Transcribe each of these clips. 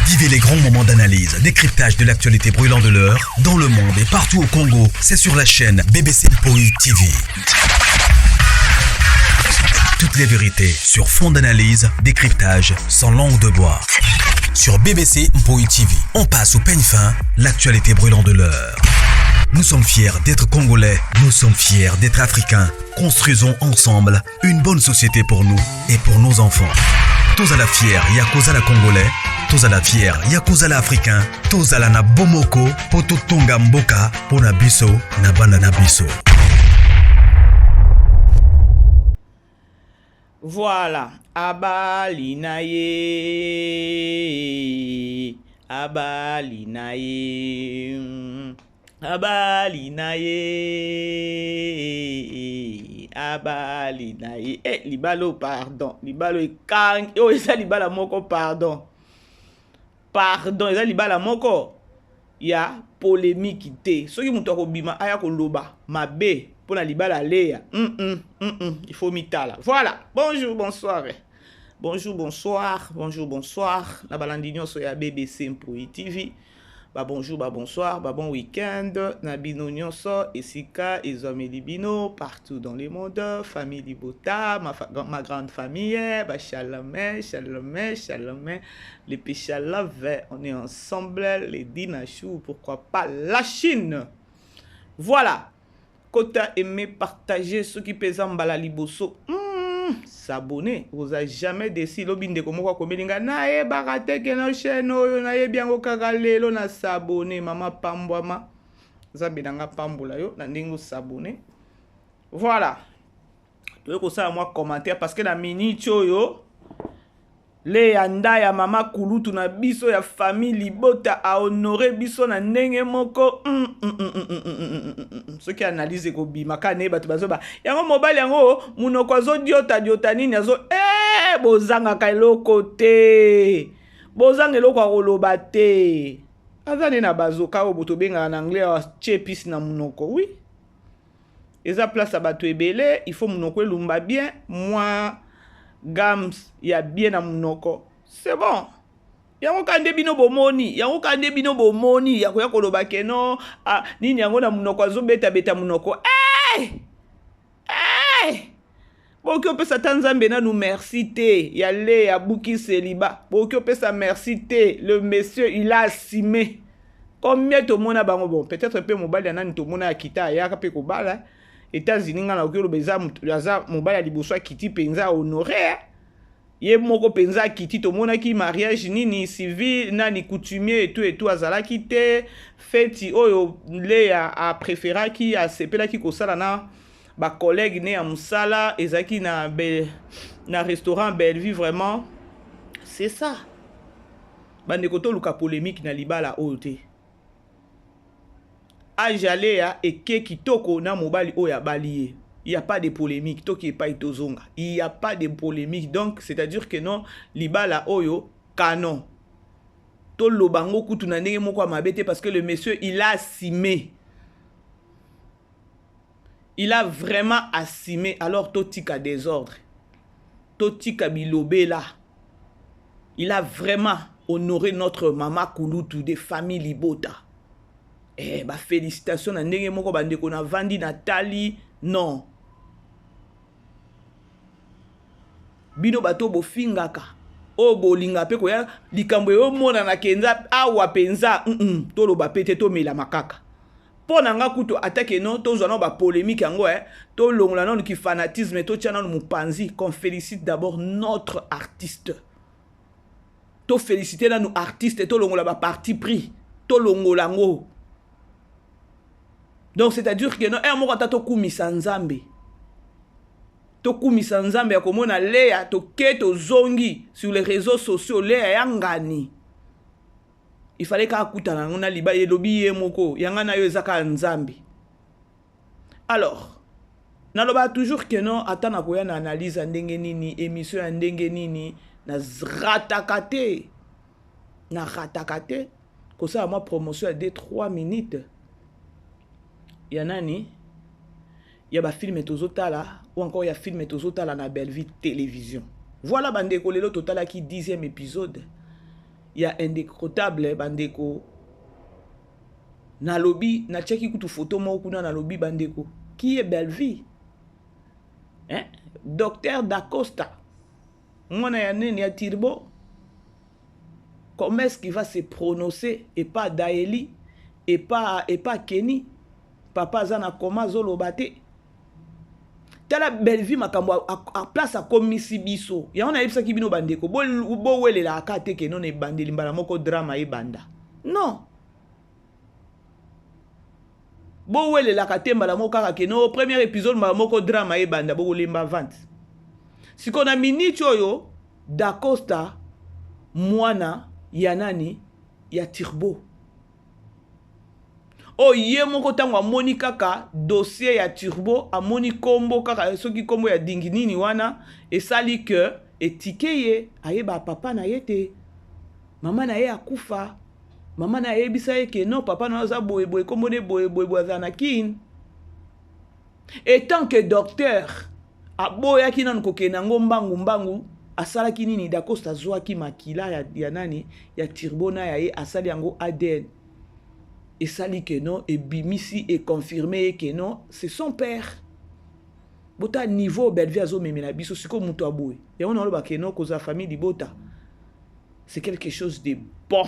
Vivez les grands moments d'analyse, décryptage de l'actualité brûlante de l'heure, dans le monde et partout au Congo. C'est sur la chaîne BBC Mpoi TV. Toutes les vérités sur fond d'analyse, décryptage, sans langue de bois. Sur BBC Mpoi TV, on passe au peigne fin l'actualité brûlante de l'heure. Nous sommes fiers d'être Congolais, nous sommes fiers d'être Africains. Construisons ensemble une bonne société pour nous et pour nos enfants. Tozala fier ya kozala Congolais, tozala fier ya kozala Africain, tozala na bomoko po totonga mboka pona biso na bana na biso. Voilà, abali na ye, abali na ye, abali na ye, abali na ye. Eh, libala oyo pardon, libala oyo ekangi, oyo eza libala moko pardon. Pardon, eza libala moko ya polemique te. Soki moto akobima aya koloba mabe mpo na libala Lea, il faut mitala. Voilà, bonjour, bonsoir. Bonjour, bonsoir, bonjour, bonsoir. Na balandi nyonso ya BBC Mpoi TV. Ba bonjour, ba bonsoir, ba bon week-end. Na bino nyonso esika ezwameli bino partout dans le monde. Famille Libota, ma grande famille, ba shalom, shalom, shalom. Les Péchalove, on est ensemble, les Dinachou, pourquoi pas la Chine. Voilà. Kota aimer, partager, ceux qui pèsent mbala liboso. S'abonner, vous a jamais déçu. Lobi ndeko moko akomeli nga nayebaka te ke na chaîne oyo nayebi yango kaka lelo na s'abonner. Mama pambwama, Nzambe na nga pambola yo na ndenge osabonner. Voilà, toyei kosala mwa commentaire parce que na minute oyo Lea Ndaya, mama kulutu na biso ya famille Libota, ahonore biso na ndenge moko. Soki analyse ekobima kaka nde bato bazoba yango, mobali yango monoko azodiota diota nini azo bozangaka eloko te, bozanga eloko ya koloba te. Aza nde na bazoka oyo tobengaka na anglais atie pisi na monoko. Oui, eza place ya bato ebele, il faut monoko elumba bien, mwa gams ya bien na monoko, c'est bon. Yango kaka nde bino bomoni, yango kaka nde bino bomoni ya koya koloba ke no, ah, nini yango na monoko azobetabeta monoko. Hey! Hey! Bokoki opesa ata Nzambe nanu merci te ya Lea abuki célibat. Bokoki opesa merci te. Le monsieur, il a assumé. Combien tomona bango? Bon, peut-être mpe mobali ya nani tomona akita ayaka mpe kobala États-Unis. Ngai nakoki oloba eza aza mobali ya liboso akiti mpenza honoré ye moko mpenza akiti. Tomonaki mariage nini civil, nani coutumier etu etu azalaki te. Feti oyo Lea apréféraki, asepelaki kosala na bacollègue ne ya mosala, ezalaki na restaurant Bellevue. Vraiment, c'est ça, bandeko, toluka polémique na libala oyo te. Age ya Lea eke kitoko na mobali oyo abali ye, il y a pas de polémique. Toki epai tozonga, il y a pas de polémique. Donc c'est à dire que non, libala oyo canon, toloba yango kutu na ndenge moko ya mabe te, parce que le monsieur, il a assumé, il a vraiment assumé. Alors totika désordre, totika bilobela. Il a vraiment honoré notre mama kulutu de famille Libota. Bafélicitation na ndenge moko, bandeko, navandi natali. Non, bino bato bofingaka oyo bolinga mpe koya likambo eyomonana kenza awa mpenza, toloba mpe te, tomelama kaka mpo na nga kutu. Atake no, tozwa nano bapolémique yango, tolongola nano kifanatisme, totia nano mopanzi. Qu'on félicite d'abord notre artiste, tofélicite nanu artiste, tolongola baparti pris, tolongola yango. Donc c'est à dire que no, ere moko ata tokumisa Nzambe, tokumisa Nzambe ya komona Lea. Toke tozongi sur les réseaux sociaux, Lea ya ngani, il fallait kaka akutana yango na liba elobi ye moko yanga na yo eza kaka Nzambe. Alors nalobaka toujours ke non, ata nakoya na analyse ya ndenge nini, émission ya ndenge nini, narataka te, narataka te kosala mwa promotion ya 2 3 minutes ya nani, ya bafilme tozotala ou encore ya filme tozotala na Bellevue Télévision. Voilà, bandeko, lelo totalaki 10e épisode. ya indécrotable. Bandeko, nalobi, natiaki kutu foto moko kuna, nalobi: bandeko, qui est Bellevie, hein? Docteur Dacosta, mwana ya nini, ya Turbo, comment est-ce qu'il va se prononcer epa Daeli, epa Kenny? Papa aza na koma, azoloba te. Tala Bellevie, makambo place akomisi biso yango. Nayebisaki bino, bandeko, bowelelaka te ke nono ebandeli mbala moko drama ebanda. Non, bowelelaka te mbala moko kaka ke no premier épisode mbala moko drama ebanda, bokolemba vente. Sikoyo na miniti oyo, Dacosta, mwana ya nani, ya Turbo, oyo ye moko ntango amoni kaka dossier ya Turbo, amoni nkombo kaka, soki nkombo ya dingi nini wana, esali ke etike ye ayeba papa na ye te. Mama na ye akufa, mama na ye ayebisa ye ke non, papa na yo aza boyeboye, nkombo nde boyeboye, azala na Kine. Etant que docteur aboyaki nanu kokende yango mbangu mbangu, asalaki nini? Dacosta azwaki makila ya nani, ya Turbo na ya ye, asali yango ADN, esali ke non, ebimisi, econfirme ye ke non, c'est son père. Bota niveau Bellevie azomemela biso sikoyo moto aboye yango. Naloba ke non, kozala famille libota, c'est quelque chose de bon.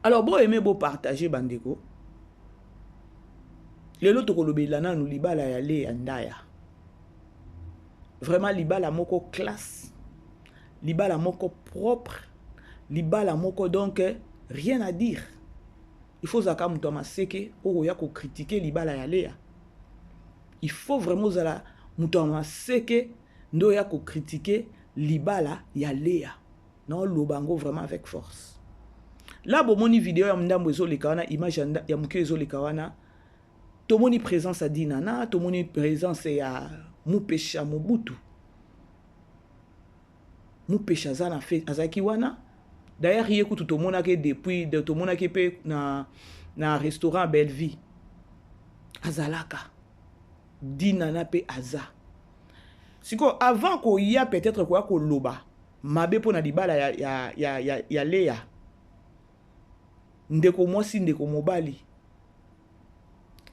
Alors boaime, bopartage. Bandeko, lelo tokolobela nanu libala ya Leya Ndaya. Vraiment libala moko classe, libala moko propre, libala moko, donc rien à dire. Il faut ozalaka moto ya maseke oyo oya kocritiquer libala ya Leya. Il faut vraiment ozala moto ya maseke nde oya kocritiquer libala ya Leya. Naoloba yango vraiment avec force. La bomoni video ya ndambo ezoleka wana, image ya moke ezoleka wana, tomoni présence ya Dinana, tomoni présence ya Mupesha Mobutu. Mupesha aza na fe, azalaki wana. D'ailleurs ye kutu tomonaki depuis de, tomonaki mpe na restaurant Bellevie azalaka. Dinana mpe aza. Sikoyo, avant koya peut-être koya koloba mabe mpo na libala ya Leya, ndeko mwasi, ndeko mobali,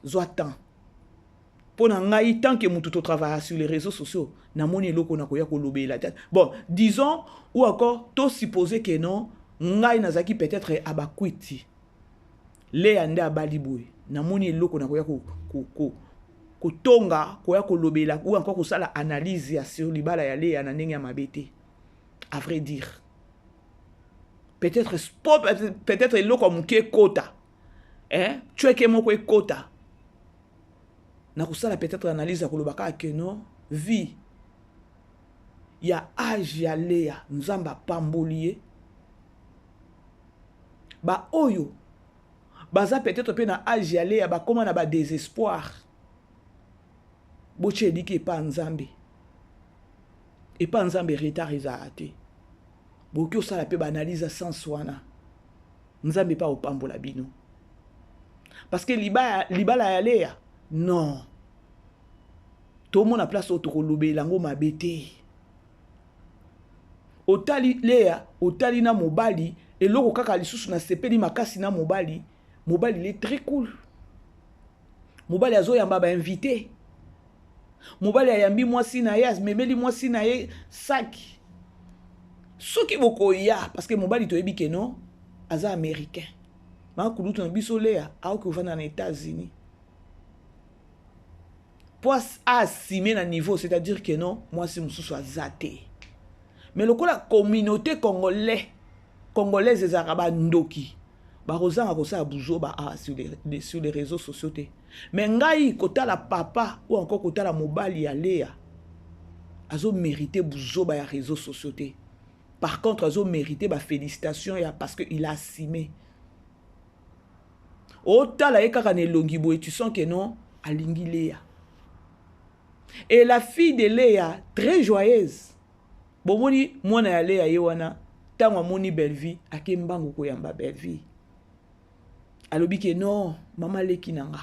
zwa temps. Mpo na ngai, tant que motu totravailla sur les réseaux sociaux, namoni eloko na koya kolobela. Bon, disons ou encore tosupose ke non, ngai nazalaki peut-être abakwiti, Leya nde abali boye, namoni eloko na koya kotonga, koya kolobela ou encore kosala analyse ya sur libala ya Leya na ndenge ya mabe te. À vrai dire, peut-être peut-être eloko ya moke ekota, eh? Tweke moko ekota na kosala peut-être analyse ya koloba kaka ke non, vie ya age ya Leya, Nzambe apamboli ye. Baoyo baza peut-être mpe na age ya Leya bakóma na badésespoir, botia eliki epa Nzambe. Epa Nzambe retard ezala te. Bokoki osala mpe baanalyse ya sens wana, Nzambe mpe akopambola bino, parce que libala ya Leya, non, tomona place oyo tokolobela yango mabe te. Otali Leya, otali na mobali, eloko kaka lisusu nasepeli makasi na mobali. Mobali, il est très cool. Mobali azoyamba bainvité, mobali ayambi mwasi na ye, amemeli mwasi na ye saki. Soki bokoya, parce que mobali toyebi ke non, aza américain, makulutu na biso Leya aoki kovanda na États-Unis po aasime na niveau, c'est-à-dire que non, mwasi mosusu aza te. Mais lokola communauté congolaise ezalaka bandoki, bakozanga kosala buzoba awa sur les réseaux sociaux te. Mais ngai kotala papa ou encore kotala mobali ya Leya, azomérite buzoba ya réseaux sociaux te. Par contre azomérite bafélicitation ya, parce que il a assumé. Otala ye kaka na elongi boye, tu sens que non, alingi Leya. Et la fille de Leya, très joyeuse. Bomoni mwana ya Leya ye wana, ntango amoni Bellevie, ake mbangu koyamba Bellevie, alobi ke non, mama leki na nga.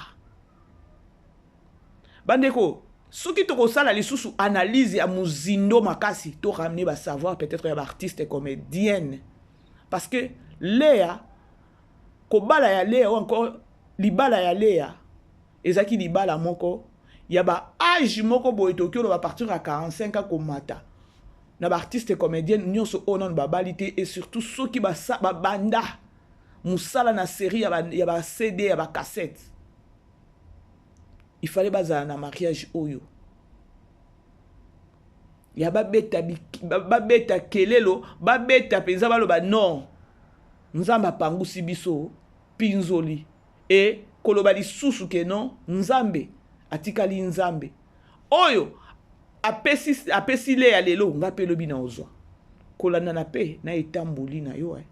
Bandeko, soki tokosala lisusu analyse ya mozindo makasi, toramener basavoir peut-être ya baartiste comédienne. Parce que Lea, kobala ya Lea ou encore libala ya Lea ezalaki libala moko ya ba age moko boye, tokoki oloba partir ya 45 ans komata, na baartiste comédienne nyonso oyo nano babali te, et surtout soki babanda mosala na série ya ba CD, ya bacassette, il fallait bazala na mariage oyo ya babeta, babeta kelelo, babeta mpenza, baloba non, Nzambe apangusi biso pinzoli. E koloba lisusu ke non, Nzambe atikali Nzambe oyo apesi, apesi Leya lelo, nga mpe elobi na ozwa kolandana mpe na etamboli na yo, eh.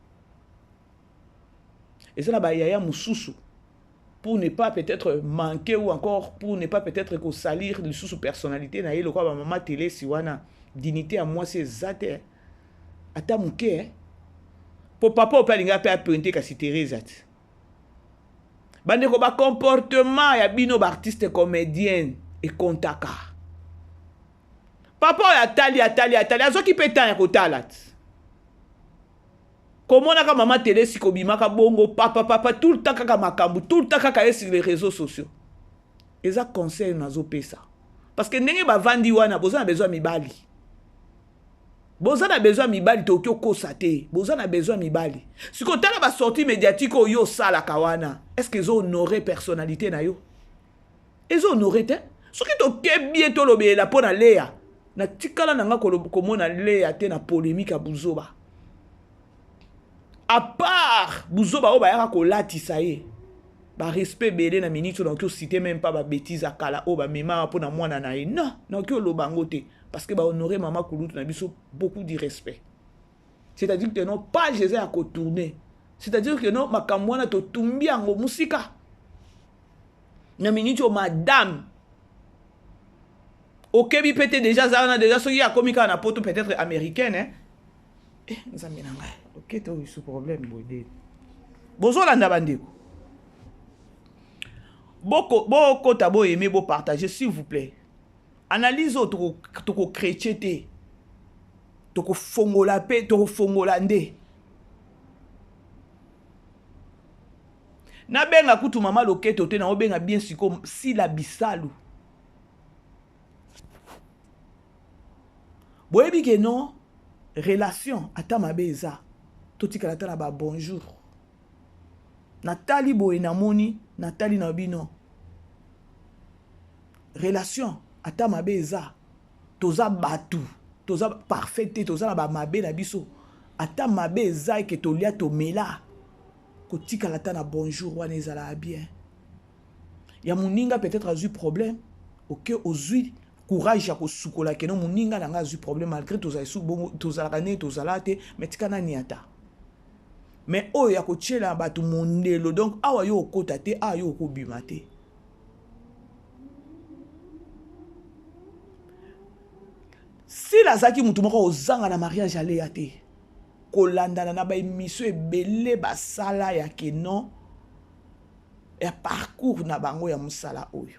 Eza na bayaya mosusu, pour ne pas peut-être manquer ou encore pour ne pas peut-être kosalir lisusu personnalité na ye, lokola bamama Telesi wana, dignité ya mwasi eza te ata moke, eh. Po papa oyo mpe alingi mpe apointe, kasi Therese ati bandeko, bacomportement ya bino baartiste comédienne ekontaka. Papa oyo atali, atali, atali, azwaki mpe temps ya kotala ti komonaka mama Telesi kobimaka bongo, papa, papa, tout le temps kaka makambo, tout le temps kaka ye sur les réseaux sociaux. Eza conseil nazopesa, parce que ndenge bavandi wana, boza na besoin mibali, boza na besoin mibali, tokoki okosa te, boza na besoin mibali. Sikoyo tala basortie médiatique oyo osalaka wana, est ce que ezohonore personnalité na yo? Ezohonore te. Soki tokebi ye, tolobelela mpo na Leya, natikala na nga komona Leya te na polémique ya buzoba, à part buzoba oyo bayaka kolatisa ye. Barespect ebele na minute oyo, nakoki ociter même pas babêtise ya kala oyo bamemaka mpo na mwana na ye. Non, nakoki oloba yango te, parce que bahonore mama kulutu na biso beaucoup du respect. C'est-à-dire que non, page eza ya kotourner, c'est-à-dire que non, makambo wana totumbi yango mosika na minute oyo. Madame okebi mpe te, déjà aza wana déjà, soki akomi kaka na poto, peut-être américaine, eh? Eh, Nzambe na ngai, okete oyo su problème boye de. Bozolanda bandeko, bokota, boaimer, bopartage s'il vous plaît. Analyse oyo tokokretie te, tokofongola mpe tokofongola nde. Nabenga kutu mama Loketo te, naobenga bien sikoyo Sila Bisalu. Boyebi ke non, relation ata mabe eza, totikala ata na babonjour. Natali boye, namoni, natali na bino, relation ata mabe eza, toza bato, toza parfait te, toza na bamabe na biso. Ata mabe eza eke tolia, tomela, kotikala ata na bonjour wana ezalaka bien. Ya moninga peut-être azwi problème, oke ozwi courage ya kosukola keno moninga na ngai azwi problème, malgré tozala esu bongo, tozalaka ndenge tozala te, mais tika nani ata. Mais oyo ya kotiela bato mondelo, donc awa yo okota te, awa yo okobima te. Sila azalaki motu moko kozanga na mariage aleya te, kolandana na baémission ebele basala ya keno ya parcours na bango ya mosala oyo.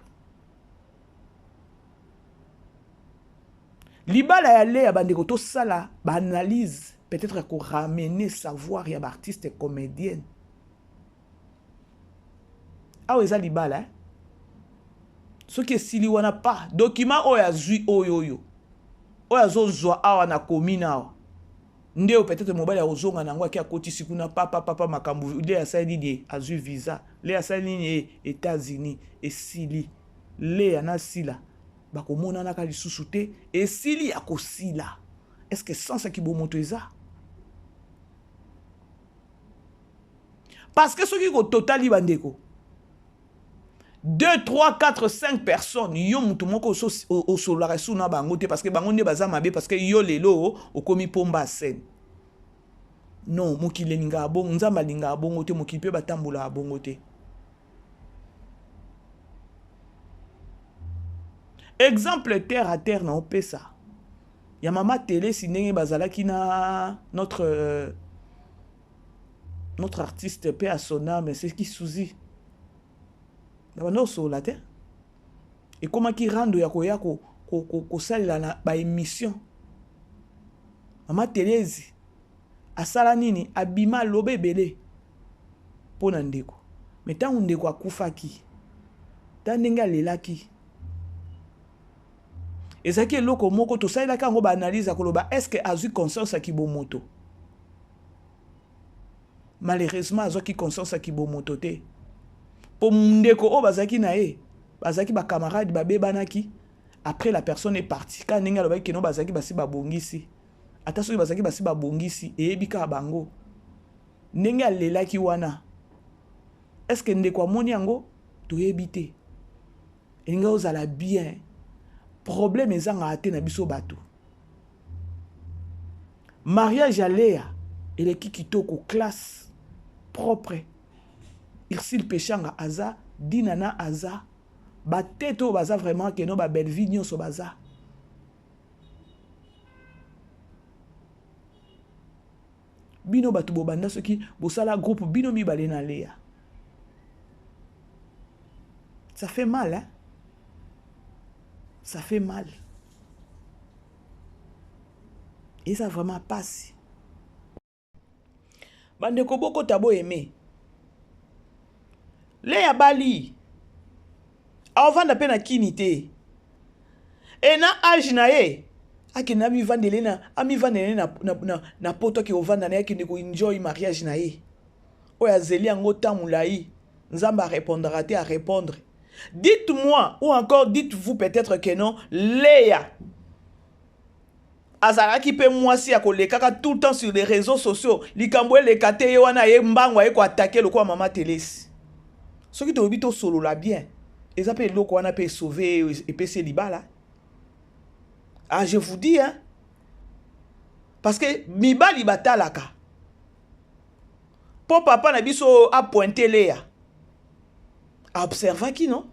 Libala ya Leya, bandeko, tosala baanalyse, peut-être ya koramener savoir ya baartiste comédienne. Awa eza libala, eh? Soki esili wana, pa document oyo azwi, oyo azozwa awa na commune awa nde oyo peut-être mobali akozonga na yango, ake akotisi kuna, papa papa, makambo le asali nini, azwi visa, le asali nini e États-Unis, esili. Leya na Sila bakomonanaka lisusu te, esili ya kosila. Est ce que sens ya kibomoto eza? Parce que soki kototali bandeko, 2 3 4 5 personnes, yo motu moko osololaka esu na bango te, parce que bango nde baza mabe, parce que yo lelo okomi pomba scène. Non, mokili elingaka bongo, Nzambe alingaka bongo te, mokili mpe batambolaka bongo te. Exemple terre à terre na opesa ya mama Telesi, ndenge bazalaki na notre artiste, paix à son âme, c'est qui, Suzy, babanda kosolola te, ekomaki rando ya koya kosalela na baémission. Mama Telesi. Asala nini? Abima aloba ebele mpo na ndeko. Me ntango ndeko akufaki, ta ndenge alelaki, ezalaki eloko moko tosalelaki yango baanalyse ya koloba est-ce azwi conscience ya kibomoto. Malheureusement azwaki conscience ya kibomoto te, mpo ndeko oyo bazalaki na ye bazalaki bacamarade, babebanaki. Après, la personne est partie. Kaka ndenge alobaki keno bazalaki basi babongisi, ata soki bazalaki basi babongisi, eyebi kaka bango. Ndenge alelaki wana, est ce que ndeko amoni yango? Toyebi te. Elingi ozala bien, problème ezangaka te na biso bato. Mariage ya Lea eleki kitoko, classe, propre. Ursule Peshanga aza, Dinana aza, batete oyo baza vraiment keno babelle vie nyonso baza. Bino bato bobanda, soki bosala groupe bino mibale na Lea, ça fait mal, hein? Ça fait mal, eza vraiment pasi. Bandeko, bokota boyeme. Lea bali aovanda mpe na kini te e na age na ye, akende amivandele na amivandele na poto, ake ovanda na ye, akende koenjoy mariage na ye oyo azeli yango temps molai. Nzambe arépondra te, arépondre. Dites-moi ou encore dites-vous peut-être que non, Léa azalaki mpe mwasi ya kolekaka tout le temps sur les réseaux sociaux. Likambo eleka te, ye wana ye mbango aye koattaquer lokola mama Telesi. Soki toyebi tosolola bien, eza mpe eloko wana mpe esauve, epesi ye libala. Ah, je vous dis, hein, parce que mibali batalaka. Mpo papa na biso apointe Lea, aobservaki non,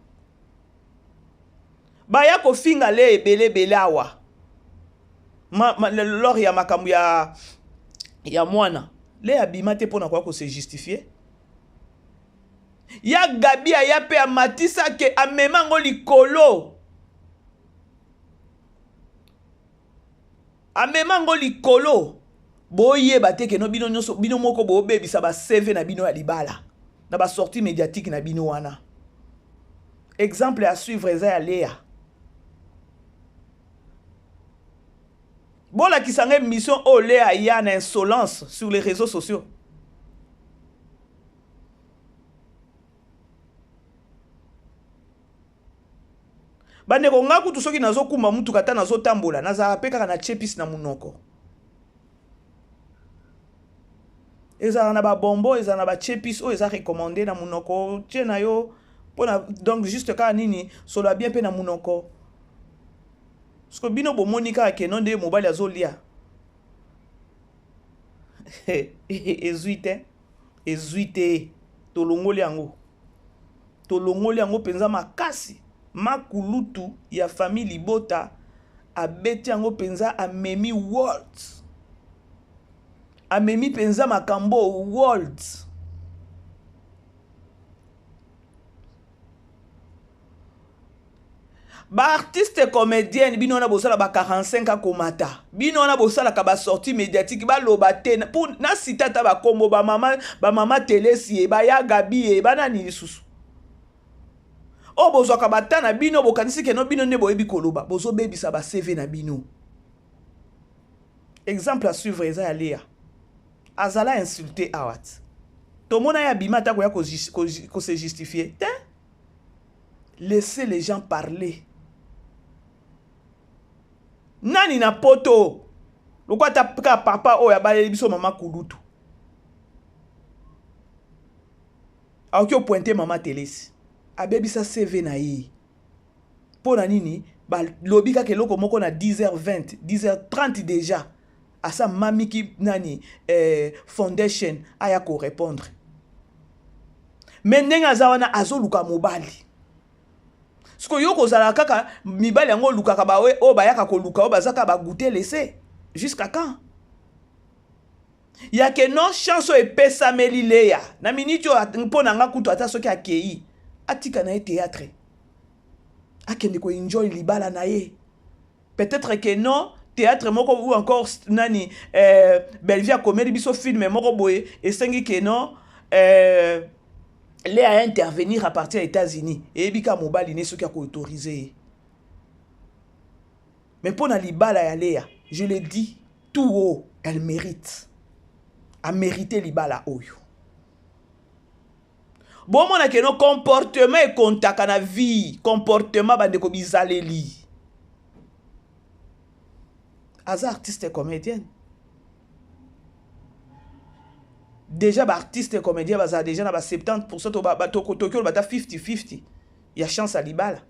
baya kofinga Lea ebele ebele awa lors ya makambo ya mwana. Lea abima te mpona koya kose justifier. Ya Gabi aya mpe amatisa ke amema yango likolo, amema yango likolo. Boyeba te keno bino nyonso, bino moko bobebisa baCV na bino ya libala na basortie médiatique na bino wana. Exemple à suivre eza ya Lea. Bolakisa ngai mission oyo Lea aya na insolence sur les réseaux sociaux. Bandeko, nga kutu soki nazokumba mutuka, ata nazotambola, nazalaka mpe kaka na chepis na monoko. Ezala na babombo, ezala na bachepis oyo eza recommandé na monoko, tie na yo mpona donc juste kaka nini, solo ya bien mpe na monoko. Parce que bino bomoni kaka keno nde mobali azolia, ezwi te, ezwi te. Tolongoli yango, tolongoli yango mpenza makasi. Makulutu ya famille libota abeti yango mpenza, amemi world, amemi mpenza makambo world. Baartiste comédienne, bino wana bosala ba 45 akomata, bino wana bosalaka basortie médiatique, baloba te na site ata bakombo bamama, bamama Telesi ye, baya Gabi ye, banani lisusu oyo bozwaka bata na bino, bokanisi keno bino nde boyebi koloba, bozobebisa baCV na bino. Exemple à suivre eza ya Lea. Azala insulté awa ti tomona ye abima, ata koya kose justifier te. Laissez les gens parler. Nani na poto lokwa ata kaka papa oyo abaleli biso mama kulutu akoki opointe mama Telesi, abebisa CV na ye mpo na nini? Balobi kaka eloko moko na 10h20, 10h30 déjà asa mamiki nani foundation aya korépondre. Me ndenge aza wana, azoluka mobali. Sikoyo yo kozala kaka mibali yango olukaka, oyo bayaka koluka, oyo baza kaka bagoûter laisser, jusqu'à quand? Yake non, chance oyo epesameli Leya na miniti oyo, mpo na nga kutu, ata soki akei, atika na ye théâtre, akende koenjoy libala na ye. Peut-être que non. théâtre moko ou encore nani Bellevue akomeli biso film moko boye esengi ke non Lea intervenir à partir ya États-Unis, eyebi kaka mobali ne soki akoautorize ye. Mais mpo na libala ya Lea, je le dis tout haut, elle mérite, amérite libala oyo. Bomona ke no comportement ekontaka na vie, comportement, bandeko, bizaleli. Aza artiste comédienne déjà. Baartiste comédien bazala déjà na ba 70%, toki oloba ata 50-50 ya chance ya libala.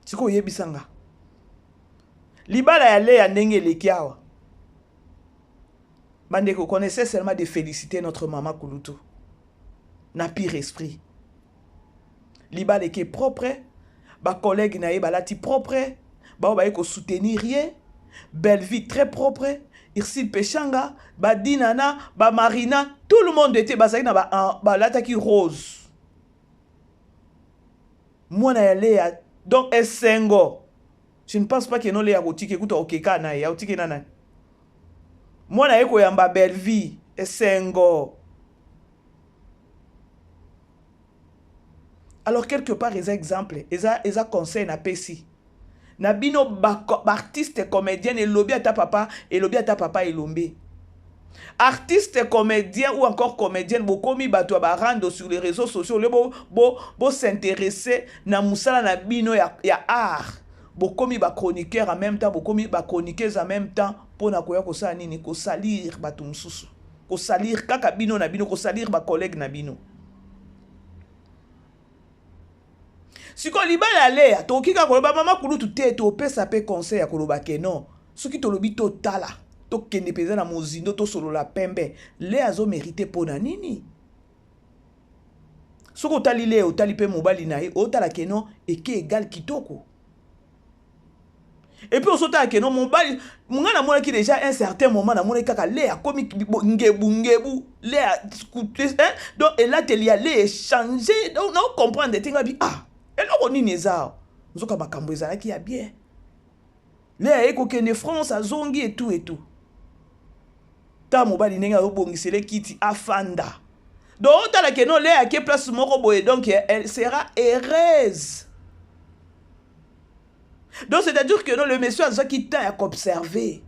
Sikoyo oyebisa nga, libala ya Leya ndenge eleki awa, bandeko, connaissez seulement de féliciter notre mama kulutu na pire esprit. Libala eke propre, bacollègue na ye balati propre, bao baye kosoutenir ye, Bellevie très propre, Ursile Peshanga, badinana, bamarina, tout le monde était, bazalaki na balataki rose. Mwana ya Leya, donc esengo. Je ne pense pas que no Leya kotiki ekuta okeka na ye, aotiki na nani. Mwana ye koyamba Bellevie, esengo. Alors quelque part eza exemple, eza conseil napesi na bino baartiste comédienne. Elobi ata papa, elobi ata papa Elombe, artiste comédien ou encore comédienne, bokomi bato ya barando sur les réseaux sociaux. Ole bos'intéresser bo na mosala na bino ya art, bokomi bachroniqueur en même temps, bokomi bachroniqueuse en même temps, mpona koya kosala nini? Kosalir bato mosusu, kosalir kaka bino na bino, kosalir bacollègue na bino. Sikoyo libala ya Leya, tokoki kaka koloba mama kulutu te, topesa mpe conseil ya koloba ke non, soki tolobi, totala, tokende mpenza na mozindo, tosolola pembe. Leya azomérite mpo na nini? Soki otali Leya, otali mpe mobali na ye, otala ke non, eke égal kitoko. Et puis ozotala ke non, mobali ngai namonaki déjà un certain moment, namonaki kaka Leya akomi ngebu ngebu. Leya, donc elateli ya Leya echange, donc naocomprendre te. Ngai bi ah, eloko nini eza? Nzoka makambo ezalaki ya bien. Leya aye kokende France, azongi etu etu ta mobali ndenge azobongisela kiti afanda. Donc otala ke non, Leya ake place moko boye, donc elle sera heureuse. Donc c'est-à-dire que non, le monsieur azwaki temps ya koobserve.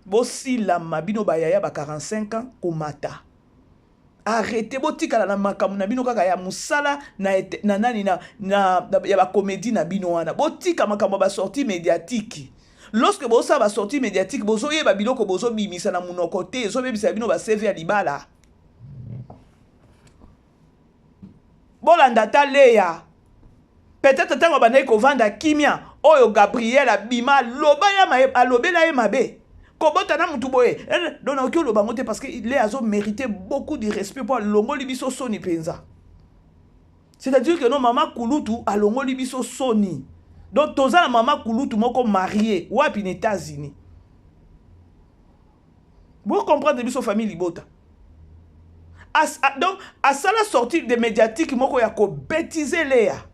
Bosilama bino bayaya ba 45 ans komata, arrête, botikala na makambo na bino kaka ya mosala na nani na ya bacomédie na bino wana. Botika makambo ya basortie médiatique. Lorsque bosala basortie médiatique, bozoyeba biloko bozobimisa na monoko te, ezobebisa bino baCV ya libala. Bolanda ata Leya. Peut-être ntango bandaki kovanda kimia, oyo Gabriel abima, aloba ya alobela ye mabe, kobota na mutu boye. Donc nakoki oloba yango te, parce que Leya azomérite beaucoup de respect mpo alongoli biso soni mpenza. C'est-à-dire que non, mama kulutu alongoli biso soni. Donc toza na mama kulutu moko marié wapi? Na États-Unis. Bocomprendre biso famille libota. Donc asala sortie de médiatique moko ya kobêtiser Leya,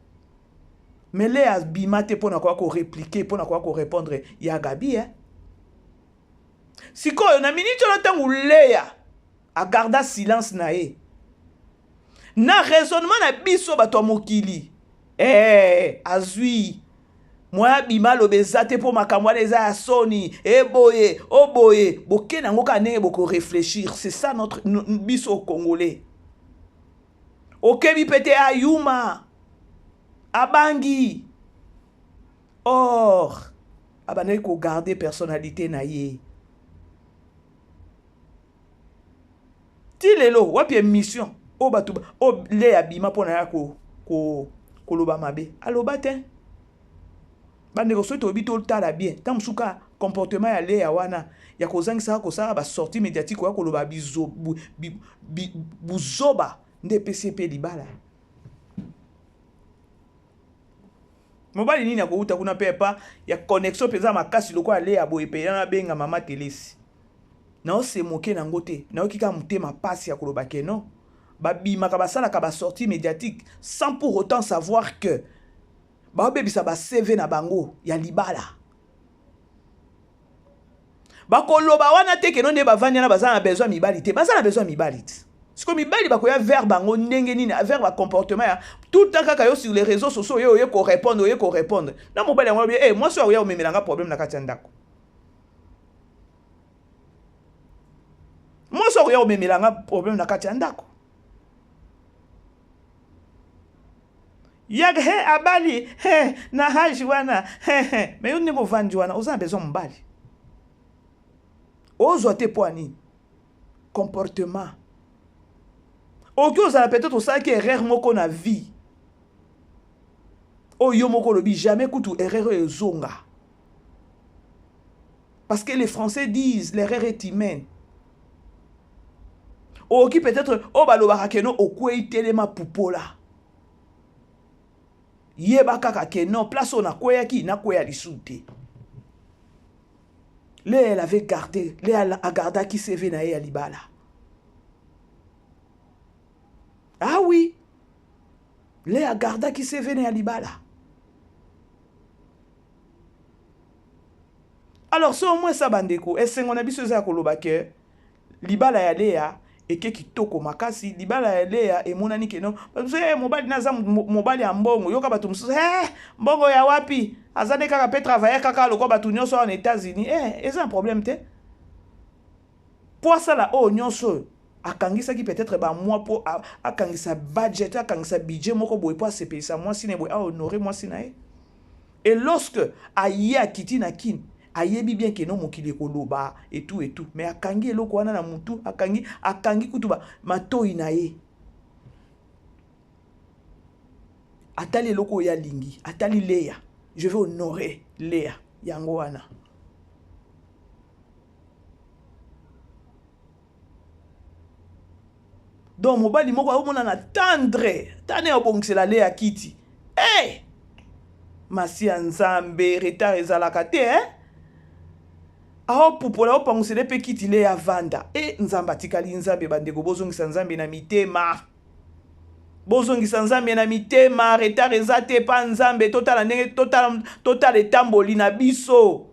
mais Leya abima te mpona koya korépliquer, mpona koya korépondre ya Gabi, eh? Sikoyo na miniti wana, ntango Leya agarda silence na ye, na raisonnement na biso bato ya mokili, azwi mwa abima, aloba eza te mpo makambo wana eza ya soni, eboye oboye. Bokende yango kaka ndenge bokorefléchir. C'est ça notre biso congolais. Okebi mpe te, ayuma abangi. Or abandaki kogarde personnalité na ye ti lelo. Wapi émission oyo bato oyo le abima mpo na ya koloba mabe? Aloba te. Bandeko, soki toyebi, totala bien, ntango mosusu ka comportement ya Leya wana ya kozangisaka kosala basortie médiatique, oya koloba buzoba, nde epesi ye mpe libala. Mobali nini akouta kuna mpe epa ya connexion mpenza makasi lokola Leya boye mpe yana abenga mama Telesi? Naosemoke nango te, nayoki kaka motema pasi ya koloba ke non. Babimaka, basalaka ba sortie médiatique sans pour autant savoir que baobebisa ba CV na bango ya libala. Bakoloba wana te keno nde bavandi wana baza na besoin mibali te, baza na besoin mibali te. Siko mibali bakoya vers bango ndenge nini, vers ba comportement ya tout le temps kaka yo sur les réseaux sociaux, oye oye ko répondre, oye ko répondre. Na mobali yango eh mwasi oyo omemela nga problème na kati ya ndako. Mwasi oyo omemela nga problème na kati ya ndako. Yag he abali he na haji wana he he mais yo ndenge ovandi wana oza na besoin mobali. Ozwa te po nini? Comportement. Oki ozala peut-être osalaki erreur moko na vie. Oyo yo moko olobi jamais kutu erreur oyo ezonga. Parce que les Français disent l'erreur est humaine. Oki peut-être oyo balobaka keno okwei telema pupola. Yeba kaka ke non place oyo nakweyaki nakweya lisusu te. Léa, elle avait gardé, Léa agardaki CV na ye ya libala. Ah oui, Léa agardaki CV na ya libala. Alors so au moins ça bandeko, esengo na biso eza ya koloba ke libala ya Léa eke kitoko makasi, libala ya Léa emonani ke non, bato mosusu eh, mobali na aza mobali ya mbongo, yoka bato mosusu eh, mbongo ya wapi, aza nde kaka pe travailler kaka lokola bato nyonso awa na États-Unis, eh, eza un problème te. Po asala oyo nyonso oyo akangisaki peut-être ba mois po akangisa budget, akangisa budget moko boye po asepelisa mwasi na ye boye, a honorer mwasi na ye. Et lorsque aye akiti na Kin, ayebi bien ke no mokili ekoloba et tout et tout, mais akangi eloko wana na mutu, akangi, akangi kutu ba matoyi na ye. Atali eloko oyo alingi, atali Léa, je vais honorer Léa, yango wana. Donc mobali moko aomona na tendre, tane obongisela Léa kiti. Hey! Masi ya Nzambe, retard ezalaka te, hein? Aopupola, opangusele pe kiti Léa vanda. E Nzambe atikali Nzambe, bandeko bozongisa Nzambe na mitema. Bozongisa Nzambe na mitema, retard eza te pa Nzambe, totala ndenge totala, totala etamboli na biso.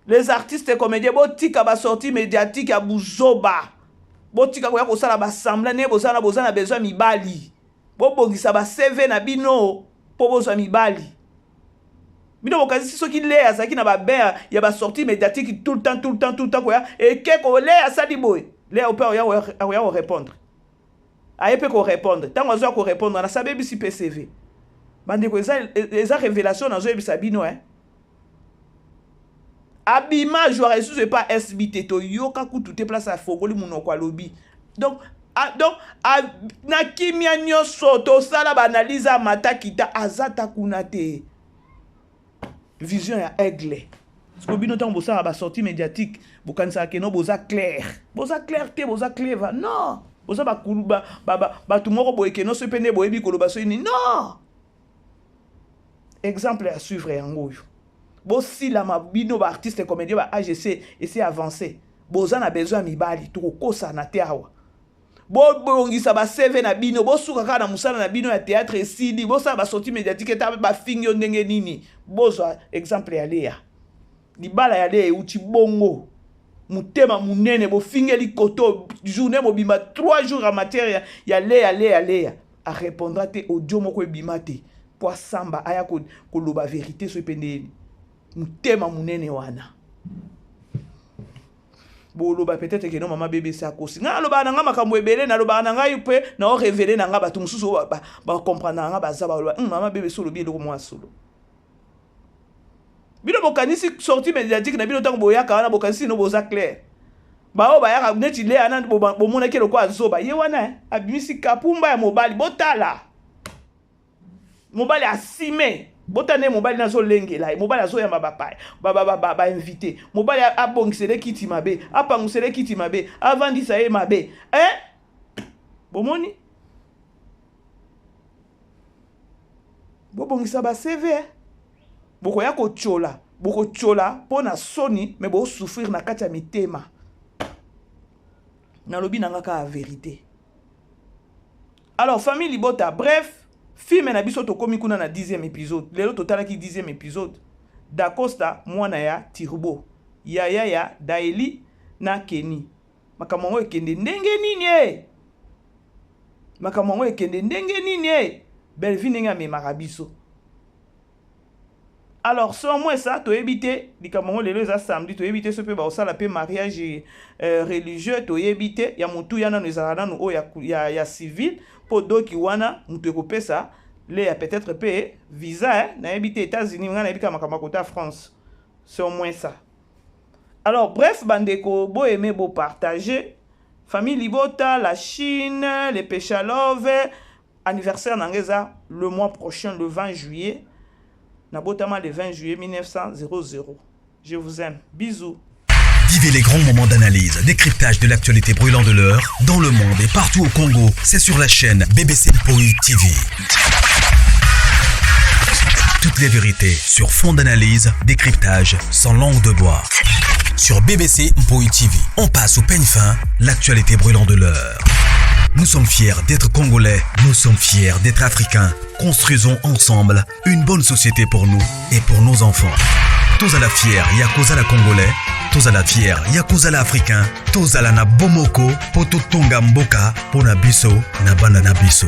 Les artistes comédiens, botika ba sorties médiatiques ya buzoba. Botika koya kosala ba semblant ne bozana bozana besoin mibali. Bobongisa ba CV na bino po bozwa mibali. Bino bokanisi soki Léa azalaki na ba bain ya ba sorties médiatiques tout le temps, tout le temps, tout le temps koya ekeko Léa asali boye. Léa ope oya oya ko répondre. Aye pe ko répondre. Tango azwa ko répondre na sabebisi pe CV. Bandeko eza eza révélation nazoyebisa bino hein. Abima joueur lisusu epa SB te, toyoka kutu te place afongoli munoko alobi. Donc a, donc a, na kimia nyonso tosala ba analyse ya mata kita aza ta kuna te. Vision ya aigle. Parce que bino tango bosala ba sortie médiatique, bokanisaka ke no boza clair. Boza clair te, boza clever. Non, boza ba kulu ba ba, ba bato moko boye ke no soki pe nde boyebi koloba soki nini. Non. Exemple à suivre yango oyo. Bosilama bino ba artiste comédien ba AGC esi avancé. Boza na besoin ya mibali, tokokosana te awa. Bobongisa ba CV na bino, bosuka kaka na mosala na bino ya théâtre esili, bosala ba sortie médiatique eta bafingi yo ndenge nini. Bozwa exemple ya Léa. Libala ya Léa euti bongo. Motema munene, bofingeli koto journée mobimba 3 jours en matière ya, ya Léa, Léa, Léa. A répondra te audio moko ebima te. Po asamba aya koloba vérité soki pe ndeni. Motema munene wana. Boloba peut-être que non mama BBC akosi. Nga nalobaka na nga makambo ebele, nalobaka na ngai pe na o révéler na nga bato mosusu oyo ba comprendre na nga baza baloba, mama BBC olobi eloko mwa solo. Bino bokanisi sortie médiatique na bino tango boyaka wana bokanisi no boza clair. Ba oyo bayaka neti Léa na bomonaki lokola zoba. Ye wana, eh, abimisi kapumba ya mobali, botala. Mobali asime. Botala nde mobali nazolengela ye, mobali azoyamba bapaya, ba, ba, ba, ba, ba invité. Mobali abongisele kiti mabe, apangusele kiti mabe, avandisa ye mabe. Eh? Bomoni? Bobongisa ba CV, eh? Bokoya kotiola, bokotiola mpo na soni, mais bosouffrir na kati ya mitema. Nalobi na nga kaka vérité. Alors famille libota, bref, film na biso tokomi kuna na 10e épisode. Lelo totalaki 10e épisode. Dacosta mwana ya Turbo, yaya ya Daeli na Kenny. Makambo yango ekende ndenge nini e? Makambo yango ekende ndenge nini e? Bellevue ndenge amemaka biso. Alors so moins ça, toyebi te likambo yango. Lelo eza samedi, toyebi te so mpe baosala mpe mariage religieux, toyebi te. Ya motuya nano ezalaka nano oyo ya civil, mpo doki wana moto ekopesa le ya peut-être mpe visa, eh? Nayebi te États-Unis, ngai nayebi kaka makambo ya kota France. C'est au moins ça. Alors bref, bandeko, boaime, bopartage. Famille libota, la Chine, les Péchalove, anniversaire na ngai eza le mois prochain, le 20 juillet. Nabotama le 20 juillet 1900. Je vous aime, bisous. Vivez les grands moments d'analyse, décryptage de l'actualité brûlante de l'heure, dans le monde et partout au Congo. C'est sur la chaîne BBC Mpoi TV. Toutes les vérités sur fond d'analyse, décryptage, sans langue de bois. Sur BBC Mpoi TV, on passe au peigne fin l'actualité brûlante de l'heure. Nous sommes fiers d'être Congolais, nous sommes fiers d'être Africains. Construisons ensemble une bonne société pour nous et pour nos enfants. Tozala fier ya kozala Congolais, tozala fier ya kozala Africain, tozala na bomoko po totonga mboka mpo na biso na bana na biso.